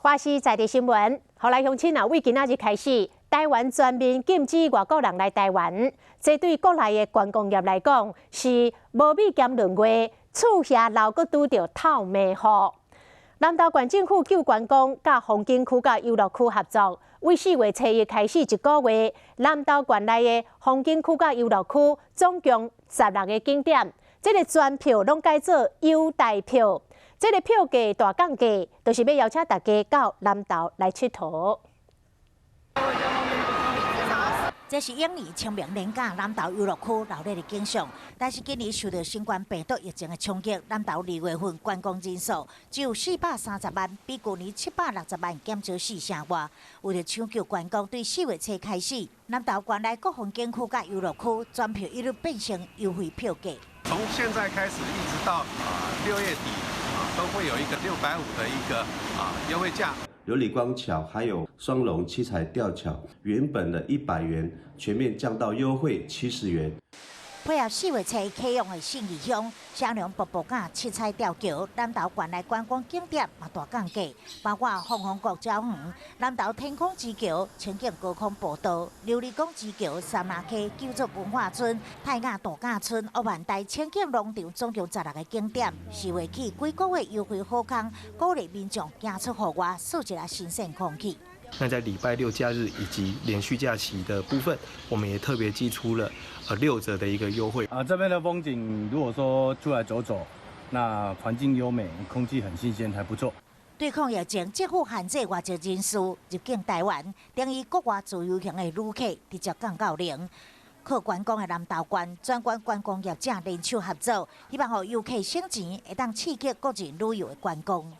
華視在地新聞，予來鄉親啊，為今仔日開始，台灣全面禁止外國人來台灣。這對國內的觀光業來講，是無米兼2月，厝遐樓閣拄著透暝雨。南投縣政府救觀光，佮風景區佮遊樂區合作，為4月初一開始一個月，南投縣內的風景區佮遊樂區總共16個景點，這个全票攏改做優待票。這个票價大降價，就是欲邀請大家到南投來𨑨迌。這是往年清明連假南投遊樂區鬧熱的景象，但是今年受到新冠病毒疫情的衝擊，南投2月份觀光人數只有430萬，比舊年760萬減少四成外。為著搶救觀光，對4月初開始，南投縣內各風景區佮遊樂區全票一律變成優惠票價。從現在開始一直到6月底，都會有一個650的一個優惠價。琉璃光橋還有雙龍七彩吊橋，原本的100元全面降到優惠70元。配合4月初啟用的信義鄉雙龍瀑布佮七彩吊橋，南投縣內觀光景點嘛大降價，包括鳳凰國鳥園、南投天空之橋、清境高空步道、琉璃光之橋、杉林溪救助文化村、泰雅度假村、烏萬台清境農場，總共16個景點。4月起幾個月優惠好康，鼓勵民眾行出戶外，吸一下新鮮空氣。那在禮拜六假日以及連續假期的部分，我們也特別祭出了6折的一個優惠。啊，這邊的風景，如果說出來走走，那環境優美，空氣很新鮮，還不錯。對抗疫情，政府限制外籍人士入境台灣，等於國外自由行的旅客直接降到零。靠觀光的南投縣，全縣觀光業者聯手合作，希望予遊客省錢，會當刺激個人旅遊的觀光。